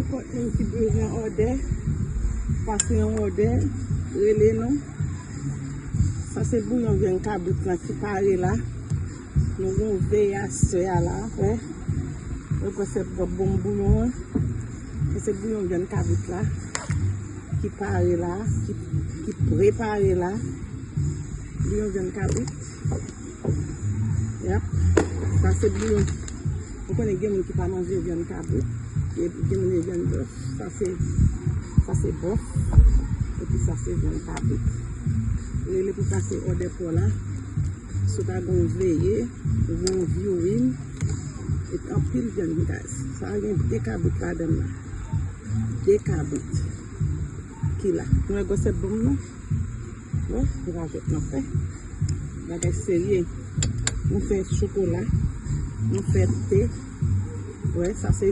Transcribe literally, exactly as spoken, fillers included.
Nenpòt moun ki bezwen òdè, pase yon òdè, rele nou. Sa se bouyon vyann kabrit lan ki pare la. Nou gen yon veye aswè a la, frè. Mwen panse ap bon bouyon an. Sa se bouyon vyann kabrit la ki pare la, ki, ki prepare la. Bouyon vyann kabrit. Yap. Sa se bouyon. Ou konnen gen moun ki pa manje vyann kabrit. Gen gen moun gen vyann bòf. Sa se, sa se bòf. Epi sa se vyann kabrit. Rele pou pase òdè pa w la. Si w ta gen yon veye, ou gen yon viewing, epi anpil vyann, guys. Sa gen de kabrit ladan l la. De kabrit ki la. Nou wè gwosè bonm nan? Wè, nou pa jwenn nan fè. Bagay serye. Nou fè chokola. Nou fè te. Wè, sa se